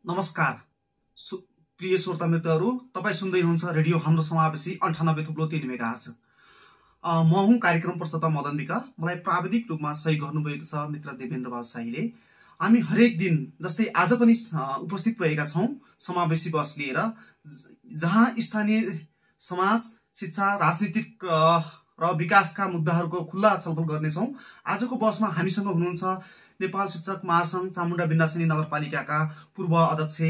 नमस्कार प्रिय श्रोता मित्रहरू, तपाईं सुन्दै हुनुहुन्छ रेडियो हाम्रो समावेशी 98.3 मेगाहर्ज। म हुँ कार्यक्रम प्रस्तुता मदन विक। मलाई प्राविधिक रूपमा सही गर्नुभएको छ मित्र देवेन्द्र बहादुर शाहीले। हामी हरेक दिन जस्तै आज पनि उपस्थित भएका छौं समावेशी बस लिएर, जहाँ स्थानीय समाज, शिक्षा, राजनीतिक र विकासका मुद्दाहरूको खुल्ला छलफल गर्नेछौं। आजको बसमा हामीसँग हुनुहुन्छ नेपाल शिक्षक महासंघ चामुण्डा बिन्दासिनी नगरपालिकाका पूर्व अध्यक्ष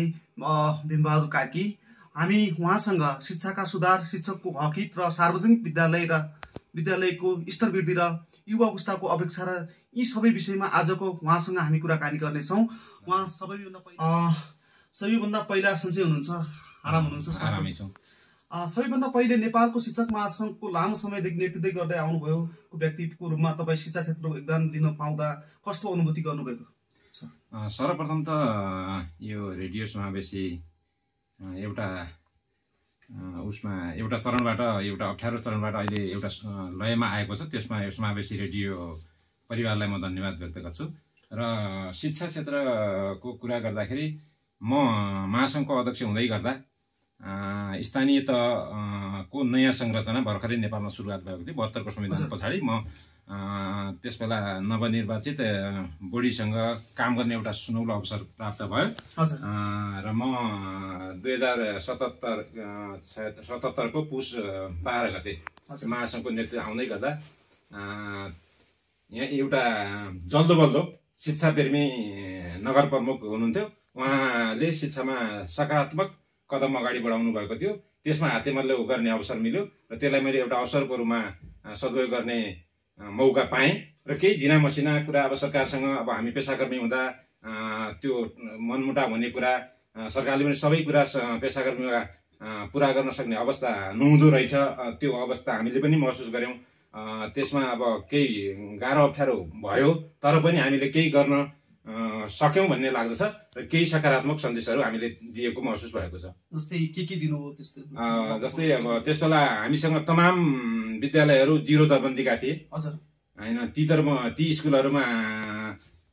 भीमबहादुर कार्की। हामी उहाँसँग शिक्षाका सुधार, शिक्षकको हकित र सार्वजनिक विद्यालयको स्तर वृद्धि र युवा अवस्थाको अपेक्षा र यी सबै विषयमा आजको उहाँसँग हामी कुराकानी गर्नेछौँ। उहाँ सबैभन्दा पहिला सन्चै हुनुहुन्छ? आराम हुनुहुन्छ? सबैभन्दा पहिले नेपालको शिक्षक महासंघको लामो समयदेखि नेतृत्व गर्दै आउनुभयो व्यक्तिको रूपमा तपाईँ शिक्षा क्षेत्रमा योगदान दिन पाउँदा कस्तो अनुभूति गर्नुभएको? सर्वप्रथम त यो रेडियो समावेशी एउटा चरणबाट, एउटा अप्ठ्यारो चरणबाट अहिले एउटा लयमा आएको छ। त्यसमा यो समावेशी रेडियो परिवारलाई म धन्यवाद व्यक्त गर्छु। र शिक्षा क्षेत्रको कुरा गर्दाखेरि म महासंघको अध्यक्ष हुँदै गर्दा स्थानीय को नयाँ संरचना भर्खरै नेपालमा सुरुवात भएको थियो। 72 को संविधान पछाडि म त्यसबेला नवनिर्वाचित बोडीसँग काम गर्ने एउटा सुनौलो अवसर प्राप्त भयो। र म 2077 को पुस 12 गते महासंघको नेतृत्व आउँदै गर्दा यहाँ एउटा जल्दो बल्दो शिक्षा प्रेमी नगर प्रमुख हुनुहुन्थ्यो। उहाँले शिक्षामा सकारात्मक कदम अगाडि बढाउनु भएको थियो। त्यसमा हातेमल्लो गर्ने अवसर मिल्यो र त्यसलाई मैले एउटा अवसरको रूपमा सदुपयोग गर्ने मौका पाएँ। र केही झिना मसिना कुरा अब सरकारसँग, अब हामी पेसाकर्मी हुँदा त्यो मनमुटाव हुने कुरा, सरकारले पनि सबै कुरा पेसाकर्मीमा पुरा गर्न सक्ने अवस्था नहुँदो रहेछ। त्यो अवस्था हामीले पनि महसुस गऱ्यौँ। त्यसमा अब केही गाह्रो अप्ठ्यारो भयो, तर पनि हामीले केही गर्न सक्यौं भन्ने लाग्दछ र केही सकारात्मक सन्देशहरू हामीले दिएको महसुस भएको छ। जस्तै के दिनुभयो? जस्तै अब त्यसबेला हामीसँग तमाम विद्यालयहरू जीरो दरबन्दीका थिए होइन। ती स्कुलहरूमा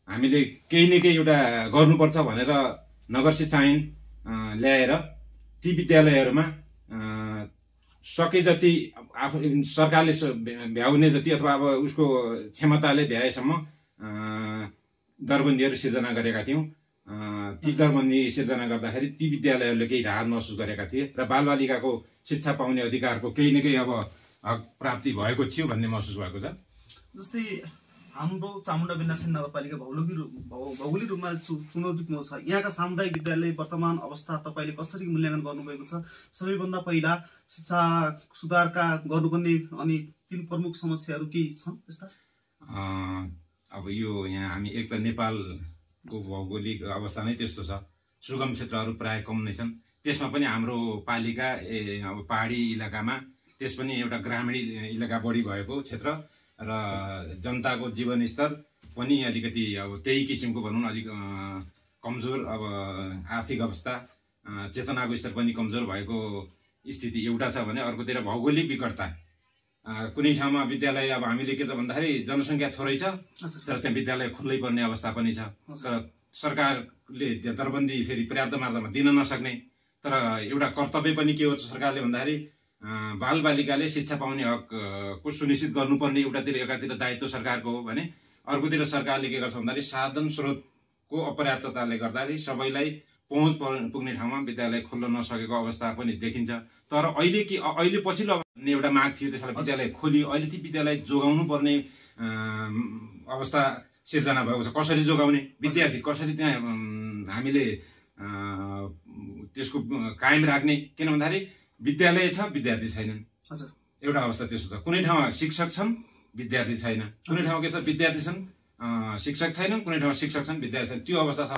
हामीले केही न केही एउटा गर्नुपर्छ भनेर नगर शिक्षा ऐन ल्याएर ती विद्यालयहरूमा सके जति आफू सरकारले भ्याउने जति अथवा अब उसको क्षमताले भ्याएसम्म दरबन्दीहरू सिर्जना गरेका थियौँ। ती दरबन्दी सिर्जना गर्दाखेरि ती विद्यालयहरूले केही राहत महसुस गरेका थिए र बालबालिकाको शिक्षा पाउने अधिकारको केही न केही अब हक प्राप्ति भएको थियो भन्ने महसुस भएको छ। जस्तै हाम्रो चामुण्डा बिन्दासिनी नगरपालिका भौगोलिक रूपमा चुनौतीपूर्ण छ। यहाँका सामुदायिक विद्यालय वर्तमान अवस्था तपाईँले कसरी मूल्याङ्कन गर्नुभएको छ? सबैभन्दा पहिला शिक्षा सुधारका गर्नुपर्ने अनि तीन प्रमुख समस्याहरू के छन् त्यस्ता? अब यो यहाँ हामी एक त नेपालको भौगोलिक अवस्था नै त्यस्तो छ, सुगम क्षेत्रहरू प्राय कम नै छन्। त्यसमा पनि हाम्रो पालिका अब पहाडी इलाकामा, त्यस पनि एउटा ग्रामीण इलाका बढी भएको क्षेत्र र जनताको जीवनस्तर पनि अलिकति अब त्यही किसिमको भनौँ, अलिक कमजोर, अब आर्थिक अवस्था, चेतनाको स्तर पनि कमजोर भएको स्थिति एउटा छ भने अर्कोतिर भौगोलिक विकटता। कुनै ठाउँमा विद्यालय अब हामीले के त भन्दाखेरि जनसङ्ख्या थोरै छ तर त्यहाँ विद्यालय खुल्लै पर्ने अवस्था पनि छ। तर सरकारले त्यहाँ दरबन्दी फेरि पर्याप्त मात्रामा दिन नसक्ने। तर एउटा कर्तव्य पनि के हो सरकारले भन्दाखेरि बालबालिकाले शिक्षा पाउने हक को सुनिश्चित गर्नुपर्ने एकातिर दायित्व सरकारको हो भने अर्कोतिर सरकारले के गर्छ भन्दाखेरि साधन स्रोतको अपर्याप्तताले गर्दाखेरि सबैलाई पहुँच पुग्ने ठाउँमा विद्यालय खोल्न नसकेको अवस्था पनि देखिन्छ। तर अहिले पछिल्लो एउटा माग थियो, त्यसलाई विद्यालय खोलियो। अहिले ती विद्यालय जोगाउनु पर्ने अवस्था सिर्जना भएको छ। कसरी जोगाउने, विद्यार्थी कसरी त्यहाँ हामीले त्यसको कायम राख्ने? किन भन्दाखेरि विद्यालय छ, विद्यार्थी छैनन्। एउटा अवस्था त्यस्तो छ। कुनै ठाउँमा शिक्षक छन्, विद्यार्थी छैन। कुनै ठाउँमा के छ, विद्यार्थी छन्, शिक्षक छैनन्। कुनै ठाउँमा शिक्षक छन्, विद्यार्थी छैन। त्यो अवस्था छ।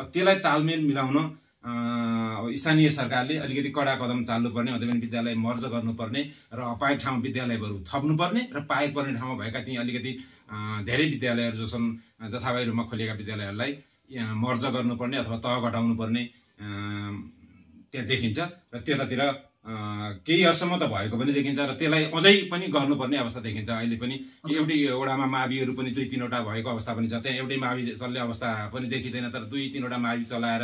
त्यसलाई तालमेल मिलाउन स्थानीय सरकारले अलिकति कडा कदम चाल्नुपर्ने, अझै पनि विद्यालय मर्ज गर्नुपर्ने र अपाएक ठाउँमा विद्यालयहरू थप्नुपर्ने र पाएक पर्ने ठाउँमा भएका ती अलिकति धेरै विद्यालयहरू जो छन् जथाभावी रूपमा खोलिएका विद्यालयहरूलाई मर्ज गर्नुपर्ने अथवा तह घटाउनु पर्ने त्यहाँ देखिन्छ। र त्यतातिर केही हदसम्म त भएको पनि देखिन्छ र त्यसलाई अझै पनि गर्नुपर्ने अवस्था देखिन्छ। अहिले पनि एउटै वडामा माविहरू पनि 2-3 वटा भएको अवस्था पनि छ। त्यहाँ एउटै मावि चल्ने अवस्था पनि देखिँदैन, तर 2-3 वटा मावि चलाएर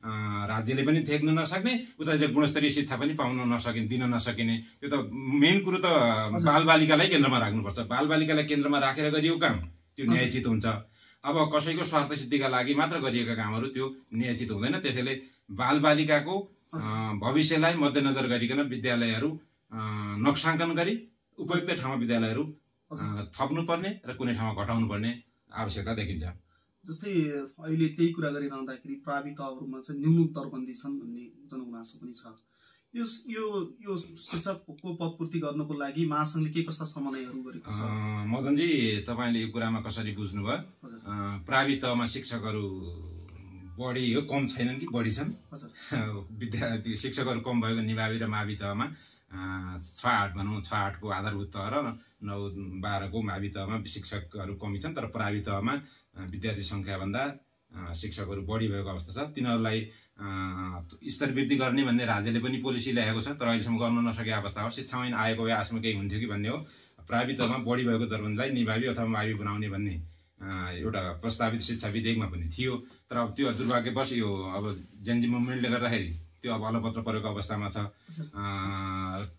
राज्यले पनि थेक्न नसक्ने, उतातिर गुणस्तरीय शिक्षा पनि पाउन नसकिने, दिन नसकिने। त्यो त मेन कुरो त बालबालिकालाई केन्द्रमा राख्नुपर्छ। बालबालिकालाई केन्द्रमा राखेर गरिएको काम त्यो न्यायोचित हुन्छ। अब कसैको स्वार्थ सिद्धिका लागि मात्र गरिएका कामहरू त्यो न्यायोचित हुँदैन। त्यसैले बालबालिकाको भविष्यलाई मध्यनजर गरिकन विद्यालयहरू नक्साङ्कन गरी उपयुक्त ठाउँमा विद्यालयहरू थप्नुपर्ने र कुनै ठाउँमा घटाउनु पर्ने आवश्यकता देखिन्छ। जस्तै अहिले त्यही कुरा गरिरहँदाखेरि प्राविधिक तहहरूमा चाहिँ न्यून दरबन्दी छन् भन्ने जनगुनासो पनि छ। यो शिक्षकको पदपूर्ति गर्नको लागि महासङ्घले के कस्ता समन्वयहरू गरेको छ? मदनजी, तपाईँले यो कुरामा कसरी बुझ्नुभयो? प्राविधिक तहमा शिक्षकहरू बढी हो, कम छैनन् कि बढी छन्? विद्यार्थी शिक्षकहरू कम भएको निभावी र मावि तहमा 6-8 भनौँ, 6-8 को आधारभूत तह र 9-12 को मावि तहमा शिक्षकहरू कमी छन्। तर प्राविधिक तहमा विद्यार्थी सङ्ख्याभन्दा शिक्षकहरू बढी भएको अवस्था छ। तिनीहरूलाई स्तर वृद्धि गर्ने भन्ने राज्यले पनि पोलिसी ल्याएको छ, तर अहिलेसम्म गर्न नसकेको अवस्था हो। शिक्षा ऐन आएको भए आजसम्म केही हुन्थ्यो कि भन्ने हो। प्राविधिक तहमा बढी भएको दरबन्दीलाई निभावी अथवा मावि बनाउने भन्ने एउटा प्रस्तावित शिक्षा विधेयकमा पनि थियो। तर अब त्यो दुर्भाग्यवश यो अब जेनजी मुभमेन्टले गर्दाखेरि त्यो अब अलपत्र परेको अवस्थामा छ।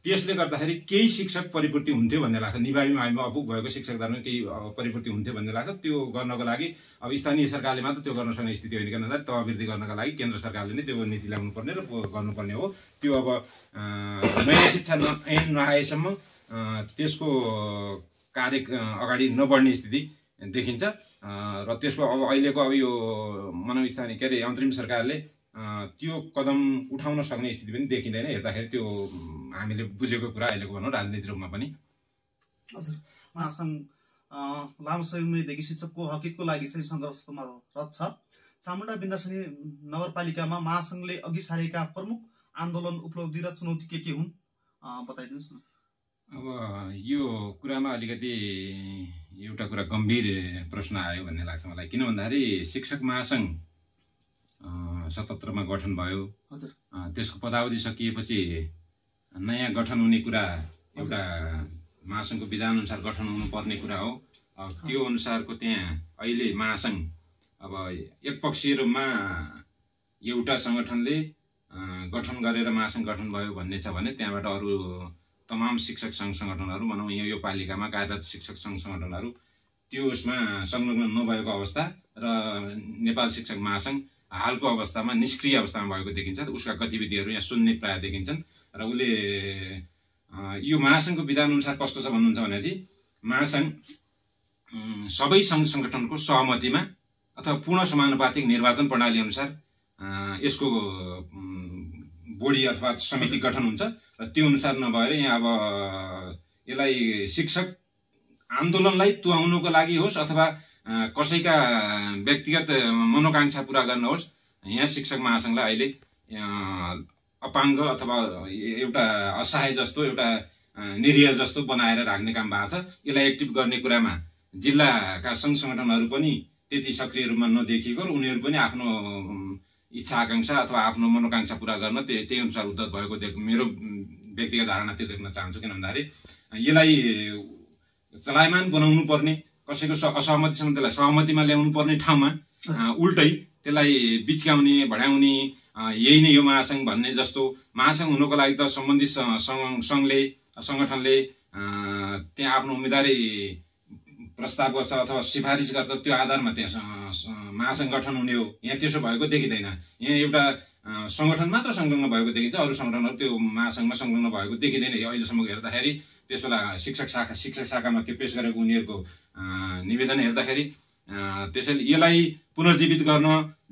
त्यसले गर्दाखेरि केही शिक्षक परिपूर्ति हुन्थ्यो भन्ने लाग्छ। निभावी माविमा अपुग भएको शिक्षक दरमा केही परिपूर्ति हुन्थ्यो भन्ने लाग्छ। त्यो गर्नको लागि अब स्थानीय सरकारले मात्र त्यो गर्न सक्ने स्थिति होइन, किनभने तहवृद्धि गर्नका लागि केन्द्र सरकारले नै त्यो नीति ल्याउनु पर्ने र गर्नुपर्ने हो। त्यो अब नयाँ शिक्षा ऐन नआएसम्म त्यसको कार्य अगाडि नबढ्ने स्थिति देखिन्छ। र त्यसको अब अहिलेको अब यो मनोस्थानीय के अरे अन्तरिम सरकारले त्यो कदम उठाउन सक्ने स्थिति पनि देखिँदैन। हेर्दाखेरि त्यो हामीले बुझेको कुरा अहिलेको भनौँ राजनीतिक रूपमा पनि। हजुर, महासङ्घ लामो समयदेखि शिक्षकको हकितको लागि चाहिँ सङ्घर्षमा रत छ। चामुण्डा बिन्दासनी नगरपालिकामा महासङ्घले अघि सारेका प्रमुख आन्दोलन, उपलब्धि र चुनौती के हुन् बताइदिनुहोस् न। अब यो कुरामा अलिकति एउटा कुरा गम्भीर प्रश्न आयो भन्ने लाग्छ मलाई। किन भन्दाखेरि शिक्षक महासङ्घ 77 मा गठन भयो। त्यसको पदावधि सकिएपछि नयाँ गठन हुने कुरा एउटा महासङ्घको विधान अनुसार गठन हुनुपर्ने कुरा हो। त्यो अनुसारको त्यहाँ अहिले महासङ्घ अब एकपक्षीय रूपमा एउटा सङ्गठनले गठन गरेर महासङ्घ गठन भयो भन्ने छ भने त्यहाँबाट अरू तमाम शिक्षक सङ्घ सङ्गठनहरू भनौँ यो पालिकामा कार्यरत शिक्षक सङ्घ सङ्गठनहरू त्यो उसमा संलग्न नभएको अवस्था र नेपाल शिक्षक महासङ्घ हालको अवस्थामा निष्क्रिय अवस्थामा भएको देखिन्छ। उसका गतिविधिहरू यहाँ शून्य प्राय देखिन्छन्। र उसले यो महासङ्घको विधान अनुसार कस्तो छ भन्नुहुन्छ भने चाहिँ महासङ्घ सबै सङ्घ सङ्गठनको सहमतिमा अथवा पूर्ण समानुपातिक निर्वाचन प्रणाली अनुसार यसको बोर्डी अथवा समिति गठन हुन्छ। र त्यो अनुसार नभएर यहाँ अब यसलाई शिक्षक आन्दोलनलाई तुहाउनुको लागि होस् अथवा कसैका व्यक्तिगत मनोकांक्षा पूरा गर्न होस्, यहाँ शिक्षक महासङ्घलाई अहिले अपाङ्ग अथवा एउटा असहाय जस्तो, एउटा निरीह जस्तो बनाएर राख्ने काम भएको छ। यसलाई एक्टिभ गर्ने कुरामा जिल्लाका सङ्घ सङ्गठनहरू पनि त्यति सक्रिय रूपमा नदेखिएको र उनीहरू पनि आफ्नो इच्छा आकांक्षा अथवा आफ्नो मनोकांक्षा पूरा गर्न त्यही अनुसार उद्धत भएको मेरो व्यक्तिगत धारणा त्यो देख्न चाहन्छु। किन भन्दाखेरि यसलाई चलायमान बनाउनु पर्ने, कसैको असहमति छ भने त्यसलाई सहमतिमा ल्याउनु पर्ने ठाउँमा उल्टै त्यसलाई बिच्काउने, भड्याउने, यही नै यो महासङ्घ भन्ने जस्तो। महासङ्घ हुनुको लागि त सम्बन्धित सङ्घले सङ्गठनले त्यहाँ आफ्नो उम्मेदवारी प्रस्ताव गर्छ अथवा सिफारिस गर्छ, त्यो आधारमा त्यहाँ महासङ्घ गठन हुने हो। यहाँ त्यसो भएको देखिँदैन। यहाँ एउटा सङ्गठन मात्र संलग्न भएको देखिन्छ, अरू सङ्गठनहरू त्यो महासङ्घमा संलग्न भएको देखिँदैन अहिलेसम्म हेर्दाखेरि। त्यसबेला शिक्षक शाखामा के पेश गरेको उनीहरूको निवेदन हेर्दाखेरि त्यसैले यसलाई पुनर्जीवित गर्न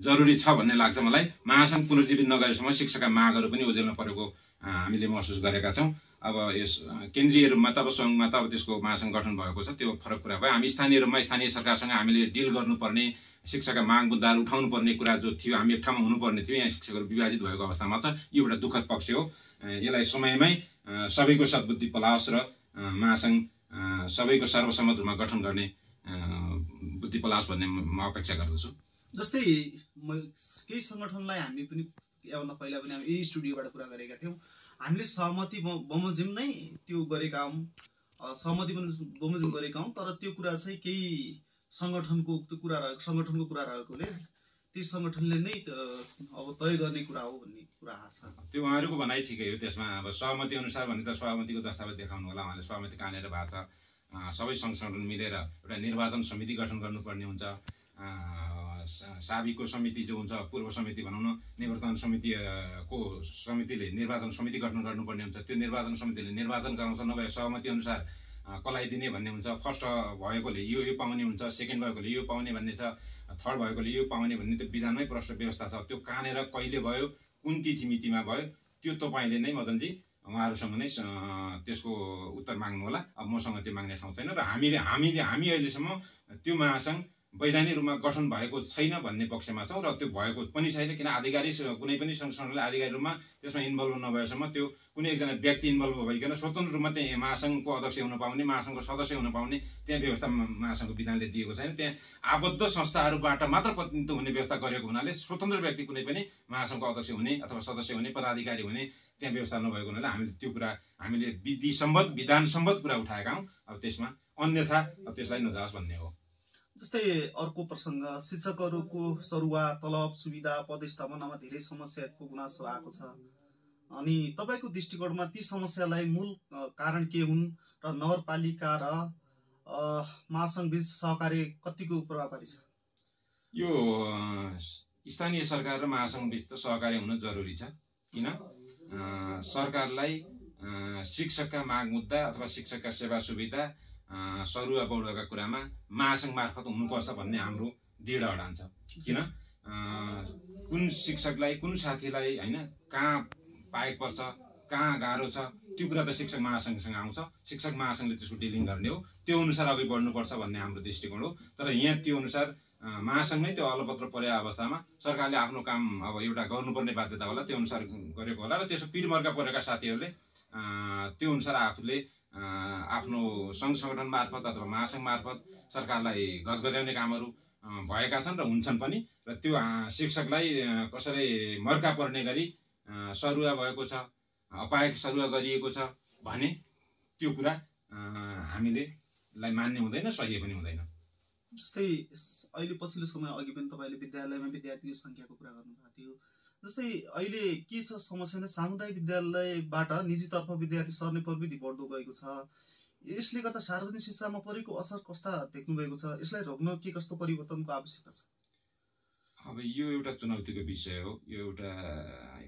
जरुरी छ भन्ने लाग्छ मलाई। महासङ्घ पुनर्जीवित नगरेसम्म शिक्षकका मागहरू पनि ओझेलमा परेको हामीले महसुस गरेका छौँ। अब यस केन्द्रीय रूपमा त अब सङ्घमा त अब त्यसको महासङ्घ गठन भएको छ, त्यो फरक कुरा भयो। हामी स्थानीय रूपमा स्थानीय सरकारसँग हामीले डिल गर्नुपर्ने, शिक्षकका माग मुद्दाहरू उठाउनु पर्ने कुरा जो थियो, हामी एक ठाउँमा हुनुपर्ने थियो। यहाँ शिक्षकहरू विभाजित भएको अवस्थामा छ। यो एउटा दुःखद पक्ष हो। यसलाई समयमै सबैको सद्बुद्धि पलाओस् र महासङ्घ सबैको सर्वसम्मत रूपमा गठन गर्ने बुद्धि पलाओस् भन्ने म अपेक्षा गर्दछु। जस्तै केही सङ्गठनलाई हामी पनि योभन्दा पहिला पनि हामी यही स्टुडियोबाट कुरा गरेका थियौँ। हामीले सहमति बमोजिम नै त्यो गरेका हौँ, सहमति बमोजिम गरेका हौँ। तर त्यो कुरा चाहिँ केही सङ्गठनको कुरा रहेकोले ती संगठनले नै अब तय गर्ने कुरा हो भन्ने कुरा छ। त्यो उहाँहरूको भनाइ ठिकै हो। त्यसमा अब सहमति अनुसार भने त सहमतिको दस्तावेज देखाउनु होला, उहाँले सहमति कहाँनिर भएको छ। सबै सङ्घ संगठन मिलेर एउटा निर्वाचन समिति गठन गर्नुपर्ने हुन्छ। साबिकको समिति जो हुन्छ, पूर्व समिति भनौँ न, निवर्तमान समितिले निर्वाचन समिति गठन गर्नुपर्ने हुन्छ। त्यो निर्वाचन समितिले निर्वाचन गराउँछ, नभए सहमति अनुसार कसलाई दिने भन्ने हुन्छ। फर्स्ट भएकोले यो पाउने हुन्छ, सेकेन्ड भएकोले यो पाउने भन्ने छ, थर्ड भएकोले यो पाउने भन्ने त्यो विधानमै प्रष्ट व्यवस्था छ। त्यो कहाँनिर कहिले भयो, कुन तिथि मितिमा भयो, त्यो तपाईँले नै मदनजी उहाँहरूसँग नै त्यसको उत्तर माग्नु होला। अब मसँग त्यो माग्ने ठाउँ छैन र हामी अहिलेसम्म त्यो महासङ्घ वैधानिक रूपमा गठन भएको छैन भन्ने पक्षमा छौँ र त्यो भएको पनि छैन। किन आधिकारिक कुनै पनि संगठनले आधिकारिक रूपमा त्यसमा इन्भल्भ नभएसम्म त्यो कुनै एकजना व्यक्ति इन्भल्भ भइकन स्वतन्त्र रूपमा त्यहाँ महासङ्घको अध्यक्ष हुन पाउने, महासङ्घको सदस्य हुन पाउने त्यहाँ व्यवस्था महासङ्घको विधानले दिएको छैन। त्यहाँ आबद्ध संस्थाहरूबाट मात्र प्रतिनिधित्व हुने व्यवस्था गरेको हुनाले स्वतन्त्र व्यक्ति कुनै पनि महासङ्घको अध्यक्ष हुने अथवा सदस्य हुने, पदाधिकारी हुने त्यहाँ व्यवस्था नभएको हुनाले हामीले त्यो कुरा हामीले विधान सम्बद्ध कुरा उठाएका हौँ। अब त्यसमा अन्यथा त्यसलाई नजाओस् भन्ने हो। जस्तै अर्को प्रसङ्ग, शिक्षकहरूको सरुवा, तलब, सुविधा, पदस्थापनामा धेरै समस्याको गुनासो आएको छ। अनि तपाईँको दृष्टिकोणमा ती समस्यालाई मूल कारण के हुन् र नगरपालिका र महासङ्घ बीच सहकार्य कतिको प्रभावकारी छ? यो स्थानीय सरकार र महासङ्घ बीच त सहकार्य हुन जरुरी छ। किन सरकारलाई शिक्षकका माग मुद्दा अथवा शिक्षकका सेवा सुविधा, सरुवा बढुवाका कुरामा महासङ्घ मार्फत हुनुपर्छ भन्ने हाम्रो दृढ अडान छ। किन कुन शिक्षकलाई, कुन साथीलाई होइन कहाँ पाएको पर्छ, कहाँ गाह्रो छ, त्यो कुरा त शिक्षक महासङ्घसँग आउँछ। शिक्षक महासङ्घले त्यसको डिलिङ गर्ने हो। त्यो अनुसार अघि बढ्नुपर्छ भन्ने हाम्रो दृष्टिकोण हो। तर यहाँ त्यो अनुसार महासङ्घ नै त्यो अलपत्र परे अवस्थामा सरकारले आफ्नो काम अब एउटा गर्नुपर्ने बाध्यता होला, त्यो अनुसार गरेको होला र त्यसो पिरमर्का परेका साथीहरूले त्यो अनुसार आफूले आफ्नो सङ्घ सङ्गठन मार्फत अथवा महासङ्घ मार्फत सरकारलाई गजगजाउने कामहरू भएका छन् र हुन्छन् पनि। र त्यो शिक्षकलाई कसैले मर्का पर्ने गरी सरुवा भएको छ, अपायक सरुवा गरिएको छ भने त्यो कुरा हामीले मान्ने हुँदैन, सही पनि हुँदैन। जस्तै अहिले पछिल्लो समय अघि पनि तपाईँले विद्यालयमा विद्यार्थीको सङ्ख्याको कुरा गर्नुभएको थियो। जस्तै अहिले के छ समस्या नै, सामुदायिक विद्यालयबाट निजीतर्फ विद्यार्थी सर्ने प्रवृत्ति बढ्दो गएको छ। यसले गर्दा सार्वजनिक शिक्षामा परेको असर कस्ता देख्नु भएको छ? यसलाई रोक्न के कस्तो परिवर्तनको आवश्यकता छ? अब यो एउटा चुनौतीको विषय हो। यो एउटा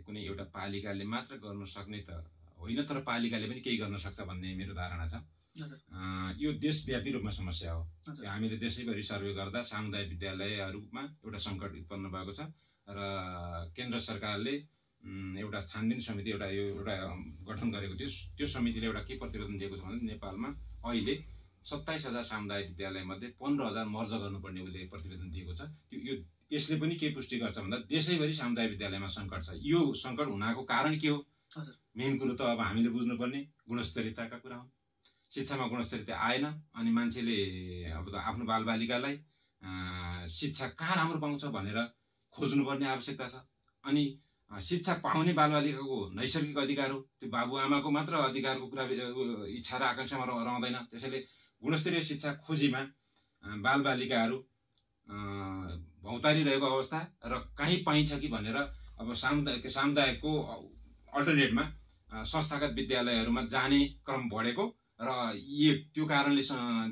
कुनै एउटा पालिकाले मात्र गर्न सक्ने त होइन, तर पालिकाले पनि केही गर्न सक्छ भन्ने मेरो धारणा छ। यो देशव्यापी रूपमा समस्या हो। हामीले देशैभरि सर्वे गर्दा सामुदायिक विद्यालयहरूमा एउटा सङ्कट उत्पन्न भएको छ र केन्द्र सरकारले एउटा छानबिन समिति एउटा गठन गरेको थियो। त्यो समितिले एउटा के प्रतिवेदन दिएको छ भने नेपालमा अहिले 27,000 सामुदायिक विद्यालयमध्ये 15,000 मर्ज गर्नुपर्ने उसले प्रतिवेदन दिएको छ। यसले पनि के पुष्टि गर्छ भन्दा देशैभरि सामुदायिक विद्यालयमा सङ्कट छ। यो सङ्कट हुनको कारण के हो? मेन कुरो त अब हामीले बुझ्नुपर्ने गुणस्तरीयताका कुरा हो। शिक्षामा गुणस्तरीयता आएन अनि मान्छेले अब आफ्नो बालबालिकालाई शिक्षा कहाँ राम्रो पाउँछ भनेर खोज्नुपर्ने आवश्यकता छ। अनि शिक्षा पाउने बालबालिकाको नैसर्गिक अधिकार हो, त्यो बाबुआमाको मात्र अधिकारको कुरा इच्छा र आकाङ्क्षामा रहँदैन। त्यसैले गुणस्तरीय शिक्षा खोजीमा बालबालिकाहरू भौतारिरहेको अवस्था र कहीँ पाइन्छ कि भनेर अब सामुदायिकको अल्टरनेटमा संस्थागत विद्यालयहरूमा जाने क्रम बढेको र त्यो कारणले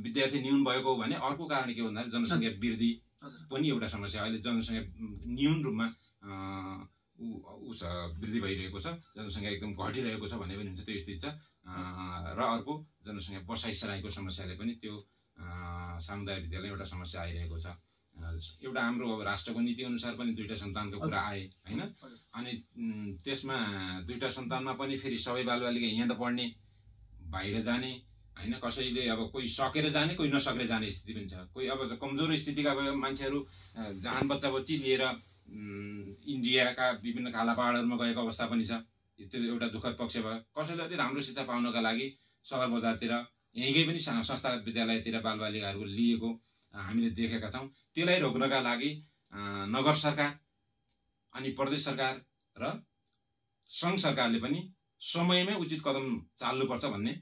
विद्यार्थी न्यून भएको हो भने अर्को कारण के भन्दा जनसङ्ख्या वृद्धि पनि एउटा समस्या। अहिले जनसङ्ख्या न्यून रूपमा वृद्धि भइरहेको छ, जनसङ्ख्या एकदम घटिरहेको छ भने पनि हुन्छ, त्यो स्थिति छ। र अर्को जनसङ्ख्या बसाइसराईको समस्याले पनि त्यो सामुदायिक विद्यालय एउटा समस्या आइरहेको छ। एउटा हाम्रो राष्ट्रको नीति अनुसार पनि 2टा सन्तानको कुरा आए होइन। अनि त्यसमा 2टा सन्तानमा पनि फेरि सबै बालबालिका यहाँ त पढ्ने, बाहिर जाने होइन। कसैले अब कोही सकेर जाने, कोही नसकेर जाने स्थिति पनि छ। कोही अब कमजोर स्थितिका मान्छेहरू जहान बच्चा बच्ची लिएर इन्डियाका विभिन्न काला पहाडहरूमा गएको अवस्था पनि छ। त्यो एउटा दुःखद पक्ष भयो। कसैले अलि राम्रो शिक्षा पाउनका लागि सहर बजारतिर यहीँकै पनि संस्थागत विद्यालयतिर बालबालिकाहरूको लिएको हामीले देखेका छौँ। त्यसलाई रोक्नका लागि नगर सरकार अनि प्रदेश सरकार र सङ्घ सरकारले पनि समयमै उचित कदम चाल्नुपर्छ भन्ने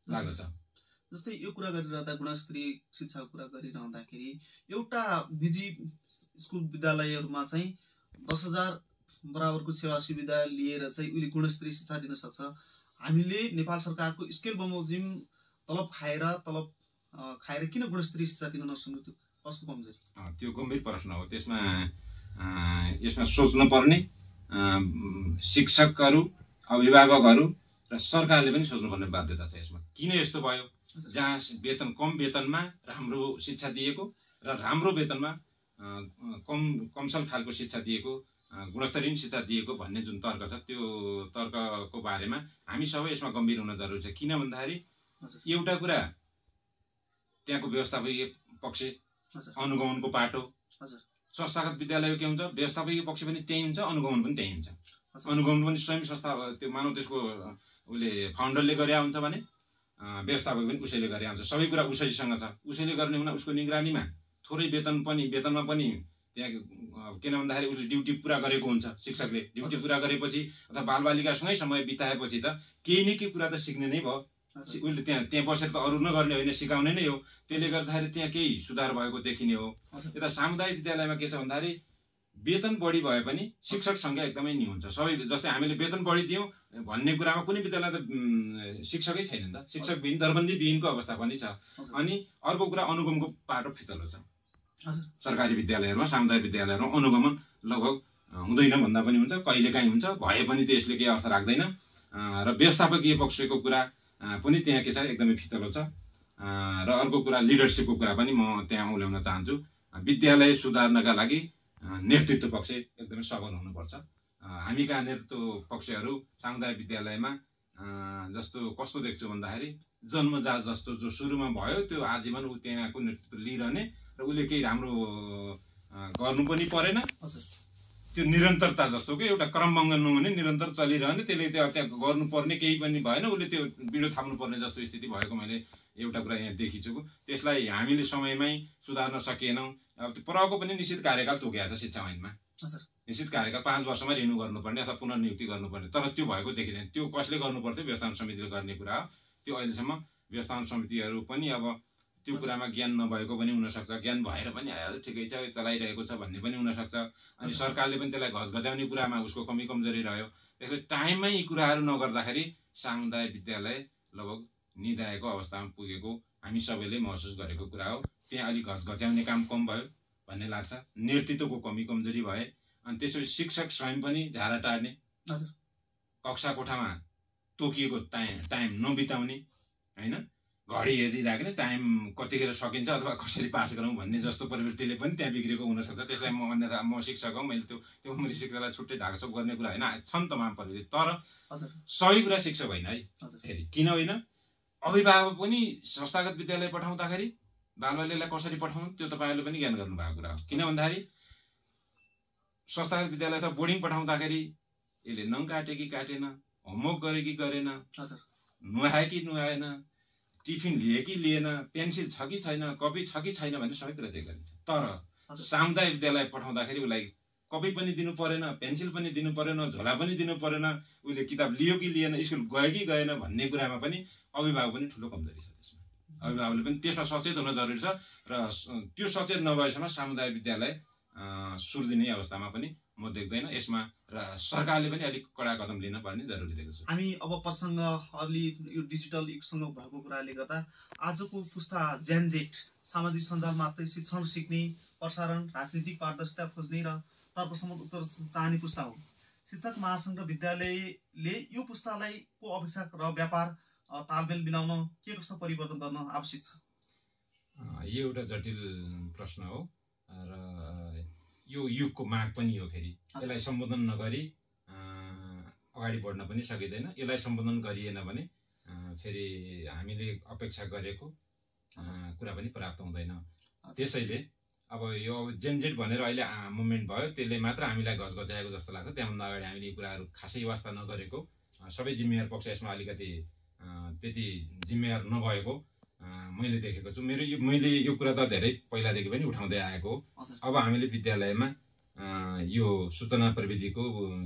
लाग्दछ। जस्तै यो कुरा गरिरहँदा गुणस्तरीय शिक्षाको कुरा गरिरहँदाखेरि एउटा निजी स्कुल विद्यालयहरूमा चाहिँ 10,000 बराबरको सेवा सुविधा लिएर चाहिँ उसले गुणस्तरीय शिक्षा दिन सक्छ। हामीले नेपाल सरकारको स्केल बमोजिम तलब खाएर किन गुणस्तरीय शिक्षा दिन नसक्नु? त्यो कसको कमजोरी? त्यो गम्भीर प्रश्न हो। यसमा सोच्नुपर्ने शिक्षकहरू, अभिभावकहरू र सरकारले पनि सोच्नुपर्ने बाध्यता छ। यसमा किन यस्तो भयो? जहाँ कम वेतनमा राम्रो शिक्षा दिएको र राम्रो वेतनमा कमसल खालको शिक्षा दिएको, गुणस्तरीय शिक्षा दिएको भन्ने जुन तर्क छ, त्यो तर्कको बारेमा हामी सबै यसमा गम्भीर हुन जरुरी छ। किन भन्दाखेरि एउटा कुरा त्यहाँको व्यवस्थापकीय पक्ष, अनुगमनको पाटो। संस्थागत विद्यालय के हुन्छ? व्यवस्थापकीय पक्ष पनि त्यही हुन्छ, अनुगमन पनि त्यही हुन्छ। अनुगमन पनि स्वयं संस्था, त्यो मानव त्यसको उसले फाउन्डरले गरे हुन्छ भने व्यवस्थापक पनि उसैले गरे हुन्छ। सबै कुरा उसैसँग छ। उसैले गर्ने हुँदा उसको निगरानीमा थोरै वेतनमा पनि त्यहाँ किन भन्दाखेरि उसले ड्युटी पुरा गरेको हुन्छ। शिक्षकले ड्युटी पुरा गरेपछि अथवा बालबालिकासँगै समय बिताएपछि त केही न केही कुरा त सिक्ने नै भयो। उसले त्यहाँ बसेर त अरू नगर्ने होइन, सिकाउने नै हो। त्यसले गर्दाखेरि त्यहाँ केही सुधार भएको देखिने हो। यता सामुदायिक विद्यालयमा के छ भन्दाखेरि वेतन बढी भए पनि शिक्षक सङ्ख्या एकदमै न्यून हुन्छ। सबै जस्तै हामीले वेतन बढी दियौँ भन्ने कुरामा कुनै विद्यालय त शिक्षकै छैन नि त। शिक्षकविहीन, दरबन्दी विहीनको अवस्था पनि छ। अनि अर्को कुरा अनुगमनको पाटो फितलो छ। सरकारी विद्यालयहरूमा, सामुदायिक विद्यालयहरूमा अनुगमन लगभग हुँदैन भन्दा पनि हुन्छ, कहिलेकाहीँ हुन्छ, भए पनि त्यसले केही अर्थ राख्दैन। र व्यवस्थापकीय पक्षको कुरा पनि त्यहाँ के छ, एकदमै फितलो छ। र अर्को कुरा लिडरसिपको कुरा पनि म त्यहाँ उल्याउन चाहन्छु। विद्यालय सुधार्नका लागि नेतृत्व पक्ष एकदमै सबल हुनुपर्छ। हामी कहाँ नेतृत्व पक्षहरू सामुदायिक विद्यालयमा कस्तो देख्छु भन्दाखेरि जन्मजात जस्तो जो सुरुमा भयो त्यो आजीवन ऊ त्यहाँको नेतृत्व लिइरहने र उसले केही राम्रो गर्नु पनि परेन। त्यो निरन्तरता जस्तो कि एउटा क्रमभङ्ग नहुने, निरन्तर चलिरहने, त्यसले त्यहाँ गर्नुपर्ने केही पनि भएन, उसले त्यो बिडो थाप्नुपर्ने जस्तो स्थिति भएको मैले एउटा कुरा यहाँ देखिछु। त्यसलाई हामीले समयमै सुधार्न सकेनौँ। अब त्यो प्रहको पनि निश्चित कार्यकाल तोकिएको छ शिक्षा ऐनमा। निश्चित कार्यकाल 5 वर्षमा रिन्यू गर्नुपर्ने अथवा पुनर्नियुक्ति गर्नुपर्ने, तर त्यो भएको देखिँदैन। त्यो कसले गर्नुपर्थ्यो? व्यवस्थापन समितिले गर्ने कुरा हो। त्यो अहिलेसम्म व्यवस्थापन समितिहरू पनि अब त्यो कुरामा ज्ञान नभएको पनि हुनसक्छ, ज्ञान भएर पनि ठिकै छ चलाइरहेको छ भन्ने पनि हुनसक्छ। अनि सरकारले पनि त्यसलाई घचघच्याउने कुरामा उसको कमी कमजोरी रह्यो। त्यसले टाइममै यी कुराहरू नगर्दाखेरि सामुदायिक विद्यालय लगभग निदाएको अवस्थामा पुगेको हामी सबैले महसुस गरेको कुरा हो। त्यहाँ अलिक घचघच्याउने काम कम भयो भन्ने लाग्छ। नेतृत्वको कमी कमजोरी भए, अनि त्यसपछि शिक्षक स्वयं पनि झारा टार्ने, कक्षा कोठामा तोकिएको टाइम नबिताउने, होइन, घडी हेरिराख्ने, टाइम कतिखेर सकिन्छ अथवा कसरी पास गरौँ भन्ने जस्तो प्रवृत्तिले पनि त्यहाँ बिग्रेको हुनसक्छ। त्यसलाई म शिक्षक हो, मैले त्यो मैले शिक्षकलाई छुट्टै ढाकछोप गर्ने कुरा होइन, छन् तमाम प्रवृत्ति। तर सबै कुरा शिक्षक होइन है। फेरि किन होइन? अभिभावक पनि संस्थागत विद्यालय पठाउँदाखेरि बालबालिकालाई कसरी पठाउनु त्यो तपाईँहरूले पनि ज्ञान गर्नुभएको कुरा हो। किन भन्दाखेरि संस्थागत विद्यालय अथवा बोर्डिङ पठाउँदाखेरि यसले नङ काटे कि काटेन, होमवर्क गरे कि गरेन, नुहाए कि नुहाएन, टिफिन लिए कि लिएन, पेन्सिल छ कि छैन, कपी छ कि छैन भन्ने सबै कुरा चेक गरिन्छ। तर सामुदायिक विद्यालय पठाउँदाखेरि उसलाई कपी पनि दिनु परेन, पेन्सिल पनि दिनु परेन, झोला पनि दिनु परेन, उसले किताब लियो कि लिएन, स्कुल गयो कि गएन भन्ने कुरामा पनि अभिभावक पनि ठुलो कमजोरी छ। त्यसमा अभिभावकले पनि त्यसमा सचेत हुन जरुरी छ। र त्यो सचेत नभएसम्म सामुदायिक विद्यालय सुर्दिने अवस्थामा पनि म देख्दैन। यसमा र सरकारले पनि अलिक कडा कदम लिन पर्ने जरुरी देख्छु। हामी अब प्रसङ्ग अलि यो डिजिटल युगसँग भएको कुराले गर्दा आजको पुस्ता जेनजेट सामाजिक सञ्जाल मात्रै शिक्षण सिक्ने, प्रसारण, राजनीतिक पारदर्शिता खोज्ने र तर्कसम्मत उत्तर चाहने पुस्ता हो। शिक्षक महासङ्घ र विद्यालयले यो पुस्तालाई को अपेक्षा र व्यापार तालमेल मिलाउन के कस्तो परिवर्तन गर्न आवश्यक छ? यो एउटा जटिल प्रश्न हो र यो युगको माग पनि हो। फेरि यसलाई सम्बोधन नगरी अगाडि बढ्न पनि सकिँदैन। यसलाई सम्बोधन गरिएन भने फेरि हामीले अपेक्षा गरेको कुरा पनि प्राप्त हुँदैन। त्यसैले अब यो जेनजेट भनेर अहिले मुभमेन्ट भयो, त्यसले मात्र हामीलाई घचघच्याएको जस्तो लाग्छ। त्योभन्दा अगाडि हामीले यी कुराहरू खासै वास्ता नगरेको, सबै जिम्मेवार पक्ष यसमा अलिकति त्यति जिम्मेवार नभएको मैले देखेको छु। मैले यो कुरा त धेरै पहिलादेखि पनि उठाउँदै आएको हो। अब हामीले विद्यालयमा यो सूचना प्रविधिको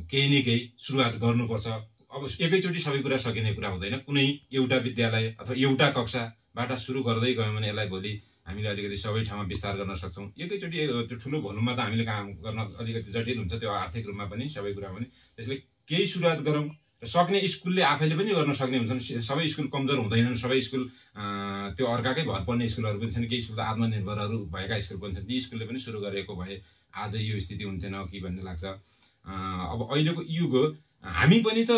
केही न केही सुरुवात गर्नुपर्छ। अब एकैचोटि सबै कुरा सकिने कुरा हुँदैन। कुनै एउटा विद्यालय अथवा एउटा कक्षा बाट सुरु गर्दै गयौँ भने यसलाई भोलि हामीले अलिकति सबै ठाउँमा विस्तार गर्न सक्छौँ। एकैचोटि त्यो ठुलो भोल्युममा त हामीले काम गर्न अलिकति जटिल हुन्छ, त्यो आर्थिक रूपमा पनि सबै कुरामा पनि। त्यसले केही सुरुवात गरौँ र सक्ने स्कुलले आफैले पनि गर्न सक्ने हुन्छन्। सबै स्कुल कमजोर हुँदैनन्, सबै स्कुल त्यो अर्काकै भर पर्ने स्कुलहरू पनि छन्, केही स्कुल त आत्मनिर्भरहरू भएका स्कुल पनि छन्। ती स्कुलले पनि सुरु गरेको भए आज यो स्थिति हुन्थेन कि भन्ने लाग्छ। अब अहिलेको युग हामी पनि त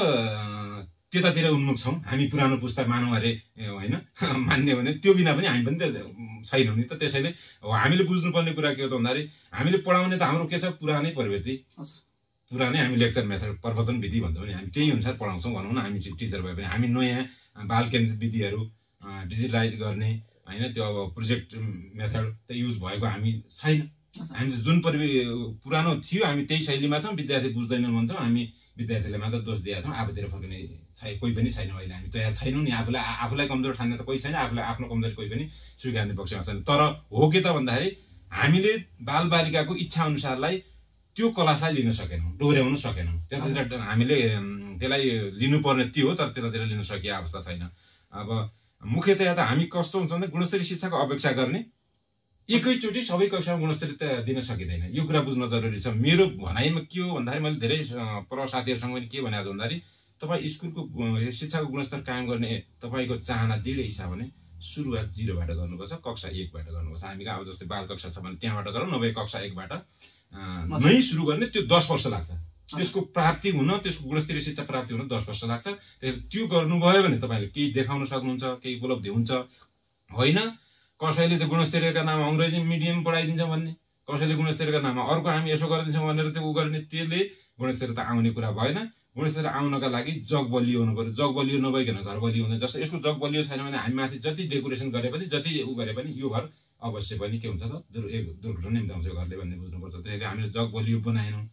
त्यतातिर उन्मुख छौँ। हामी पुरानो पुस्ता मानौँ अरे होइन, मान्ने भने त्यो बिना पनि हामी पनि त छैनौँ नि त। त्यसैले हामीले बुझ्नुपर्ने कुरा के हो त भन्दाखेरि हामीले पढाउने त हाम्रो के छ, पुरानै प्रवृत्ति, पुरानै हामी लेक्चर मेथड प्रवचन विधि भन्छौँ नि, हामी त्यही अनुसार पढाउँछौँ भनौँ न। हामी टिचर भए पनि हामी नयाँ बाल केन्द्रित विधिहरू डिजिटलाइज गर्ने होइन, त्यो अब प्रोजेक्ट मेथड त युज भएको हामी छैन। हामी जुन पुरानो थियो हामी त्यही शैलीमा छौँ। विद्यार्थी बुझ्दैनन् भन्छौँ, हामी विद्यार्थीले मात्र दोष दिएका छौँ। आफूतिर फर्किने कोही पनि छैन। अहिले हामी तयार छैनौँ नि। आफूलाई कमजोर ठान्ने त कोही छैन, आफूलाई आफ्नो कमजोरी कोही पनि स्वीकार्ने पक्षमा छैन। तर हो के त भन्दाखेरि हामीले बालबालिकाको इच्छा अनुसारलाई त्यो क्लासलाई लिन सकेनौँ, डोर्याउन सकेनौँ। त्यतातिर हामीले त्यसलाई लिनुपर्ने त्यो हो, तर त्यतातिर लिन सकिएको अवस्था छैन। अब मुख्यतया त हामी कस्तो हुन्छ भने गुणस्तरीय शिक्षाको अपेक्षा गर्ने, एकैचोटि सबै कक्षामा गुणस्तरीय दिन सकिँदैन। यो कुरा बुझ्न जरुरी छ। मेरो भनाइमा के हो भन्दाखेरि मैले धेरै पर साथीहरूसँग पनि के भनेको छु भन्दाखेरि तपाईँ स्कुलको शिक्षाको गुणस्तर कायम गर्ने तपाईँको चाहना दृढ इच्छा भने सुरुवात 0बाट गर्नुपर्छ, कक्षा 1बाट गर्नुपर्छ। हामी अब जस्तै बाल कक्षा छ भने त्यहाँबाट गरौँ, नभए कक्षा 1बाट नै सुरु गर्ने। त्यो 10 वर्ष लाग्छ त्यसको प्राप्ति हुन, त्यसको गुणस्तरीय शिक्षा प्राप्ति हुन 10 वर्ष लाग्छ। त्यो गर्नुभयो भने तपाईँले केही देखाउन सक्नुहुन्छ, केही उपलब्धि हुन्छ। होइन कसैले त गुणस्तरीयका नाममा अङ्ग्रेजी मिडियम पढाइदिन्छ भन्ने, कसैले गुणस्तरीयका नाममा अर्को हामी यसो गरिदिन्छौँ भनेर त्यो उ गर्ने, त्यसले गुणस्तरीयता आउने कुरा भएन। गुणस्तरीय आउनका लागि जग बलियो हुनु पर्यो। जग बलियो नभइकन घर बलियो हुँदैन। जस्तो यसको जग बलियो छैन भने हामी माथि जति डेकोरेसन गरे पनि, जति उ गरे पनि यो घर अवश्य पनि के हुन्छ त दुर्घटना निम्ताउँछ यो घरले भन्ने बुझ्नुपर्छ। त्यसैले हामीले जग बलियो बनाएनौँ।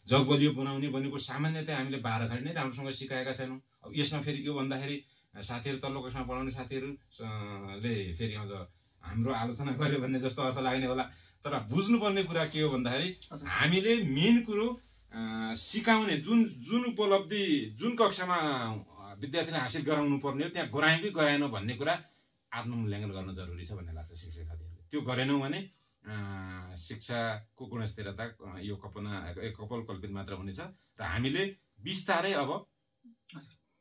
जग बलियो बनाउने भनेको सामान्यतया हामीले 12 खाडी नै राम्रोसँग सिकाएका छैनौँ। अब यसमा फेरि यो भन्दाखेरि साथीहरू तल्लो कक्षामा पढाउने साथीहरूले फेरि अझ हाम्रो आलोचना गर्यो भन्ने जस्तो अर्थ लाग्ने होला। तर बुझ्नुपर्ने कुरा के हो भन्दाखेरि हामीले मेन कुरो सिकाउने जुन उपलब्धि जुन कक्षामा विद्यार्थीले हासिल गराउनु पर्ने हो त्यहाँ गरायौँ कि गराएनौँ भन्ने कुरा आत्ममूल्याङ्कन गर्न जरुरी छ भन्ने लाग्छ शिक्षक साथीहरूले। त्यो गरेनौँ भने शिक्षाको गुणस्तरता यो कपोल कल्पित मात्र हुनेछ। र हामीले बिस्तारै अब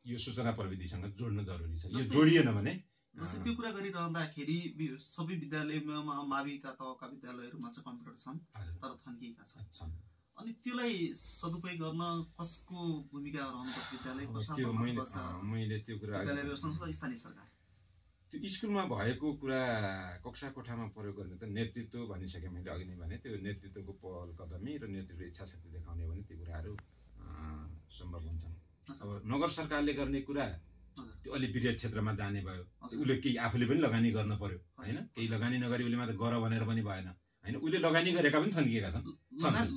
यो सूचना प्रविधिसँग जोड्न जरुरी छ। यो जोडिएन भने जस्तै त्यो कुरा गरिरहँदाखेरि सबै विद्यालयमा माविका तहका विद्यालयहरूमा चाहिँ कम्प्युटर छन्, तर थन्किएका छन्। अनि त्यसलाई सदुपयोग गर्न कसको भूमिका रहनुपर्छ? विद्यालय प्रशासन, मैले त्यो कुरा विद्यालय व्यवस्था, स्थानीय सरकार। त्यो स्कुलमा भएको कुरा कक्षा कोठामा प्रयोग गर्ने त नेतृत्व भनिसकेँ मैले अघि नै भने। त्यो नेतृत्वको पहल कदमी र नेतृत्व इच्छा शक्ति देखाउने भने त्यो कुराहरू सम्भव हुन्छन्। अब नगर सरकारले गर्ने कुरा त्यो अलि वृहत क्षेत्रमा जाने भयो, उसले केही आफूले पनि लगानी गर्न पर्यो होइन। केही लगानी नगरी उसले मात्र गर भनेर पनि भएन होइन। उसले लगानी गरेका पनि थन्किएका छन्।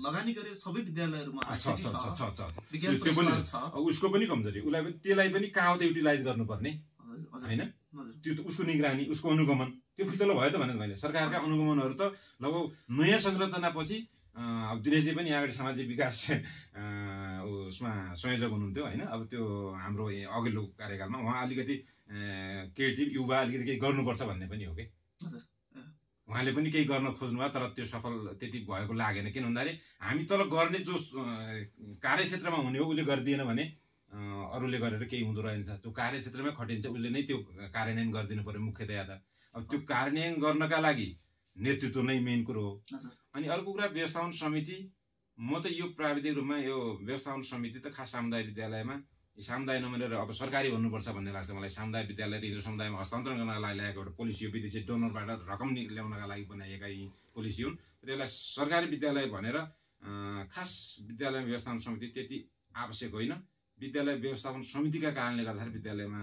लगानी गरे सबै विद्यालयहरूमा त्यो पनि उसको पनि कमजोरी, उसलाई पनि त्यसलाई पनि कहाँ त युटिलाइज गर्नुपर्ने होइन। त्यो त उसको निगरानी, उसको अनुगमन त्यो फितलो भयो त भने मैले सरकारका अनुगमनहरू त लगभग नयाँ संरचनापछि अब दिनेशजी पनि यहाँबाट सामाजिक विकास उसमा संयोजक हुनुहुन्थ्यो होइन। अब त्यो हाम्रो अघिल्लो कार्यकालमा उहाँ अलिकति क्रिएटिभ युवा अलिकति केही गर्नुपर्छ भन्ने पनि हो कि उहाँले पनि केही गर्न खोज्नुभयो, तर त्यो सफल त्यति भएको लागेन। किन भन्दाखेरि हामी तल गर्ने जो कार्यक्षेत्रमा हुने हो उसले गरिदिएन भने अरूले गरेर केही हुँदो रहेछ। जो कार्यक्षेत्रमै खटिन्छ उसले नै त्यो कार्यान्वयन गरिदिनु पर्यो मुख्यतया त। अब त्यो कार्यान्वयन गर्नका लागि नेतृत्व नै मेन कुरो हो। अनि अर्को कुरा व्यवस्थापन समिति। म त यो प्राविधिक रूपमा यो व्यवस्थापन समिति त खास सामुदायिक विद्यालयमा सामुदाय नमिलेर अब सरकारी भन्नुपर्छ भन्ने लाग्छ मलाई। सामुदायिक विद्यालय हिजो समुदायमा हस्तान्तरण गर्नका लागि ल्याएको एउटा पोलिसी हो। विदेशी डोनरबाट रकम ल्याउनका लागि बनाइएका यी पोलिसी हुन्। र यसलाई सरकारी विद्यालय भनेर खास विद्यालय व्यवस्थापन समिति त्यति आवश्यक होइन। विद्यालय व्यवस्थापन समितिका कारणले गर्दाखेरि विद्यालयमा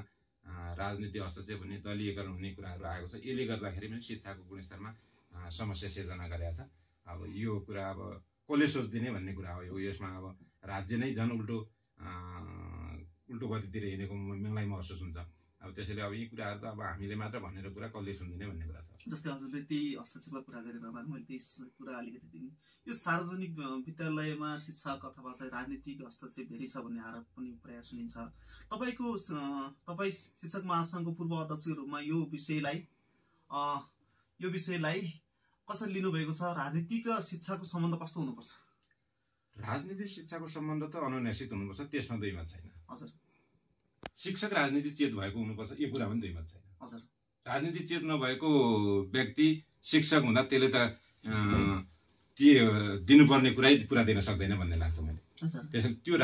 राजनीति हस्तक्षेप हुने, दलीयकरण हुने कुराहरू आएको छ। यसले गर्दाखेरि पनि शिक्षाको गुणस्तरमा समस्या सिर्जना गरेका छ। अब यो कुरा अब कसले सोचिदिने भन्ने कुरा हो। यसमा अब राज्य नै झन् उल्टो गतितिर हिँडेको मलाई महसुस हुन्छ। अब त्यसैले अब यी कुराहरू त अब हामीले मात्र भनेर कुरा कसले सुन्दिने भन्ने कुरा छ। जस्तै हजुरले त्यही हस्तक्षेपको कुरा गरिरहँदा मैले त्यही कुरा अलिकति दिने, यो सार्वजनिक विद्यालयमा शिक्षक अथवा चाहिँ राजनीतिक हस्तक्षेप धेरै छ भन्ने आरोप पनि प्राय सुनिन्छ। तपाईँ शिक्षक महासङ्घको पूर्व अध्यक्षको रूपमा यो विषयलाई यो विषयलाई कसरी लिनुभएको छ? राजनीतिक र शिक्षाको सम्बन्ध कस्तो हुनुपर्छ? राजनीतिक शिक्षाको सम्बन्ध त अनुनासिक हुनुपर्छ, त्यसमा दुई मत छैन। हजुर। शिक्षक राजनीति चेत भएको हुनुपर्छ, यो कुरा पनि दुई मत छैन। हजुर। राजनीति चेत नभएको व्यक्ति शिक्षक हुँदा त्यसले त ती दिनुपर्ने कुरै पुरा दिन सक्दैन भन्ने लाग्छ मैले। त्यसैले त्यो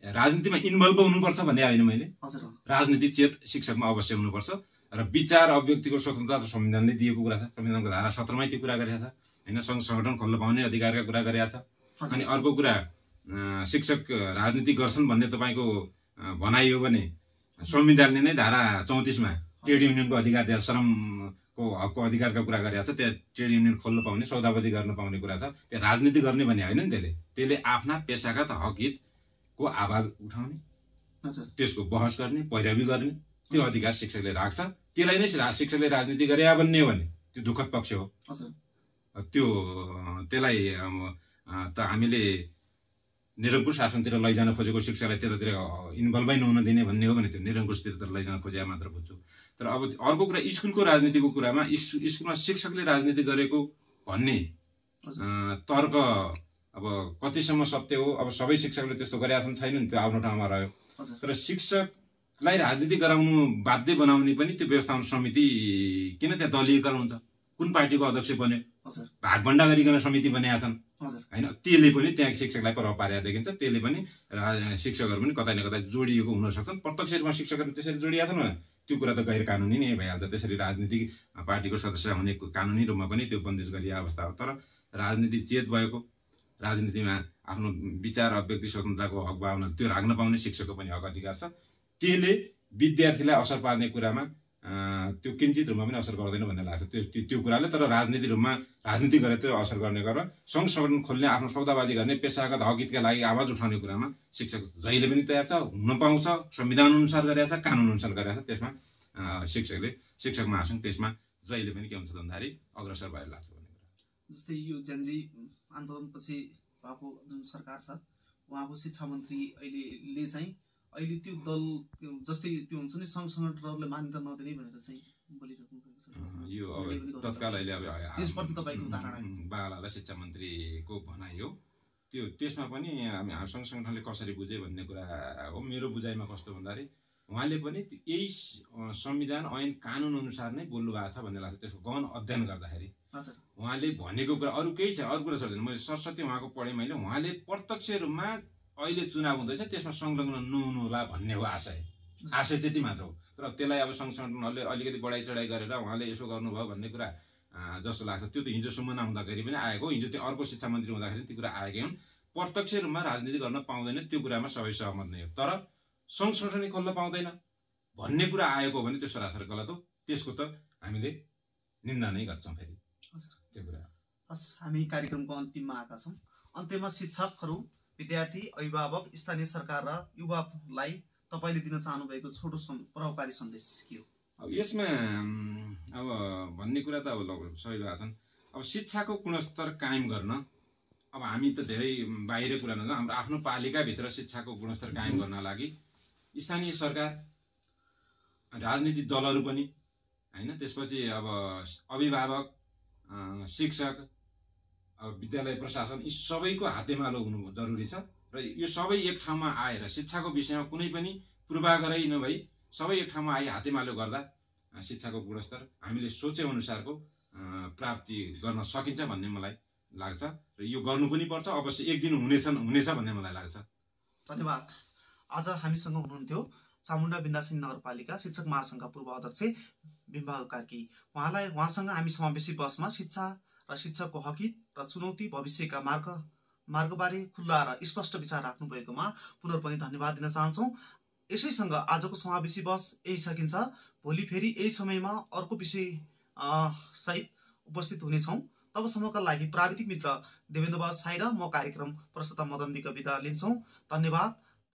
राजनीतिमा इन्भल्भ हुनुपर्छ भन्ने होइन मैले। राजनीति चेत शिक्षकमा अवश्य हुनुपर्छ र विचार अभिव्यक्तिको स्वतन्त्रता त संविधानले दिएको कुरा छ। संविधानको धारा 17 मा त्यो कुरा गरेको छ हैन। संघ संगठन खोल्न पाउने अधिकारका कुरा गरेको छ। अनि अर्को कुरा शिक्षक राजनीति गर्छन् भन्ने तपाईको भनाइ हो भने संविधानले नै धारा 34 मा ट्रेड युनियनको अधिकार दिएको, श्रमको हकको अधिकारका कुरा गरेको छ। त्यहाँ ट्रेड युनियन खोल्न पाउने, सौदाबाजी गर्न पाउने कुरा छ। त्यो राजनीति गर्ने भन्ने होइन नि। त्यसले आफ्ना पेशागत हक हितको आवाज उठाउने, त्यसको बहस गर्ने, पैरवी गर्ने त्यो अधिकार शिक्षकले राख्छ। त्यसलाई नै शिक्षकले राजनीति गरे भन्ने हो भने त्यो दुःखद पक्ष हो। त्यसलाई त हामीले निरङ्कुश शासनतिर लैजान खोजेको शिक्षालाई त्यतातिर इन्भल्भै नहुन दिने भन्ने हो भने त्यो निरङ्कुशतिर लैजान खोजे मात्र बुझ्छु। तर अब अर्को कुरा स्कुलको राजनीतिको कुरामा स्कुलमा शिक्षकले राजनीति गरेको भन्ने तर्क अब कतिसम्म सत्य हो? अब सबै शिक्षकले त्यस्तो गरेका छन् छैनन्, त्यो आफ्नो ठाउँमा रह्यो। तर शिक्षकलाई राजनीति गराउनु बाध्य बनाउने पनि त्यो व्यवस्थापन समिति किन त्यहाँ दलीयकरण हुन्छ? कुन पार्टीको अध्यक्ष बन्यो? भागभण्डा गरिकन समिति बनाएका छन् हैन। त्यसले पनि त्यहाँ शिक्षकलाई प्रभाव पारेको देखिन्छ। त्यसले पनि शिक्षकहरू पनि कतै न कतै जोडिएको हुन सक्छन्। प्रत्यक्ष रूपमा शिक्षकहरू त्यसरी जोडिएका छन् त्यो कुरा त गैर कानुनी नै भइहाल्छ। त्यसरी राजनीतिक पार्टीको सदस्य हुने कानुनी रूपमा पनि त्यो बन्दिस गरिएको अवस्था हो। तर राजनीति चेत भएको, राजनीतिमा आफ्नो विचार अभिव्यक्ति स्वतन्त्रताको हक भावना त्यो राख्न पाउने शिक्षकको पनि हक अधिकार छ। त्यसले विद्यार्थीलाई असर पार्ने कुरामा त्यो किञ्चित रूपमा पनि असर गर्दैन भन्ने लाग्छ त्यो कुराले। तर राजनीति रूपमा राजनीति गरेर त्यो असर गर्ने गरेर सङ्घ संगठन खोल्ने, आफ्नो सौदाबाजी गर्ने, पेसागत हक हितका लागि आवाज उठाउने कुरामा शिक्षक जहिले पनि तयार छ, हुन पाउँछ। संविधान अनुसार गरेको छ, कानुन अनुसार गरेको छ। त्यसमा शिक्षक महासङ्घ त्यसमा जहिले पनि के हुन्छ भन्दाखेरि अग्रसर भएर लाग्छ भन्ने कुरा। जस्तै यो जेनजी आन्दोलनपछि भएको जुन सरकार छ, उहाँको शिक्षा मन्त्री अहिले चाहिँ अहिले त्यो दल जस्तै त्यो हुन्छ नि सङ्घ संगठनहरूले मान्यता नदिने भनेर चाहिँ बोलिराख्नु भएको छ। यो अब तत्काल अहिले अब त्यसप्रति तपाईँको धारणा? बालालाई शिक्षा मन्त्रीको भनाइ हो त्यो। त्यसमा पनि हामी सङ्घ संगठनले कसरी बुझे भन्ने कुरा हो। मेरो बुझाइमा कस्तो भन्दाखेरि उहाँले पनि यही संविधान ऐन कानुन अनुसार नै बोल्नु भएको छ भन्ने लाग्छ। त्यसको गहन अध्ययन गर्दाखेरि उहाँले भनेको कुरा अरू केही छैन, अरू कुरा छोड्दैन। मैले सरस्वती उहाँको पढेँ मैले, उहाँले प्रत्यक्ष रूपमा अहिले चुनाव हुँदैछ त्यसमा संलग्न नहुनु होला भन्ने हो आशय त्यति मात्र हो। तर त्यसलाई अब सङ्घ संगठनहरूले अलिकति बढाइ चढाइ गरेर उहाँले यसो गर्नुभयो भन्ने कुरा जस्तो लाग्छ। त्यो त हिजोसम्म नहुँदाखेरि पनि आएको, हिजो त्यो अर्को शिक्षा मन्त्री हुँदाखेरि त्यो कुरा आएकै हुन्। प्रत्यक्ष रूपमा राजनीति गर्न पाउँदैन त्यो कुरामा सबै सहमत नै हो। तर सङ्घ संगठन खोल्न पाउँदैन भन्ने कुरा आएको हो भने त्यो सरासर गलत हो। त्यसको त हामीले निन्दा नै गर्छौँ फेरि त्यो कुरा। हस्, हामी कार्यक्रमको अन्तिममा आएका छौँ। अन्त्यमा शिक्षकहरू, विद्यार्थी, अभिभावक, स्थानीय सरकार र युवालाई तपाईँले दिन चाहनु भएको छोटो प्रभावकारी सन्देश के हो? अब यसमा अब भन्ने कुरा त अब सही भएको छन्। अब शिक्षाको गुणस्तर कायम गर्न अब हामी त धेरै बाहिर कुरा नगर्छौँ। हाम्रो आफ्नो पालिकाभित्र शिक्षाको गुणस्तर कायम गर्न लागि स्थानीय सरकार, राजनीतिक दलहरू पनि हैन, त्यसपछि अब अभिभावक, शिक्षक, विद्यालय प्रशासन, यी सबैको हातेमालो हुनु जरुरी छ। र यो सबै एक ठाउँमा आएर शिक्षाको विषयमा कुनै पनि पूर्वाग्रह नभई सबै एक ठाउँमा आइ हातेमालो गर्दा शिक्षाको गुणस्तर हामीले सोचे अनुसारको प्राप्ति गर्न सकिन्छ भन्ने मलाई लाग्छ। र यो गर्नु पनि पर्छ, अवश्य एक दिन हुनेछ भन्ने मलाई लाग्छ। धन्यवाद। आज हामीसँग हुनुहुन्थ्यो चामुण्डा बिन्दासिङ नगरपालिका शिक्षक महासङ्घका पूर्व अध्यक्ष बिम्बहादुर कार्की। उहाँसँग हामी समावेशी बसमा शिक्षा र शिक्षकको हक हित र चुनौती, भविष्यका मार्गबारे खुल्ला र स्पष्ट विचार राख्नु भएकोमा पुनः पनि धन्यवाद दिन चाहन्छौँ। यसैसँग आजको समावेशी बस यही सकिन्छ। भोलि फेरि यही समयमा अर्को विषय सहित उपस्थित हुनेछौँ। तबसम्मका लागि प्राविधिक मित्र देवेन्द्र बहादुर साई र म कार्यक्रम प्रस्तुता मदन विक बिदा लिन्छौँ। धन्यवाद।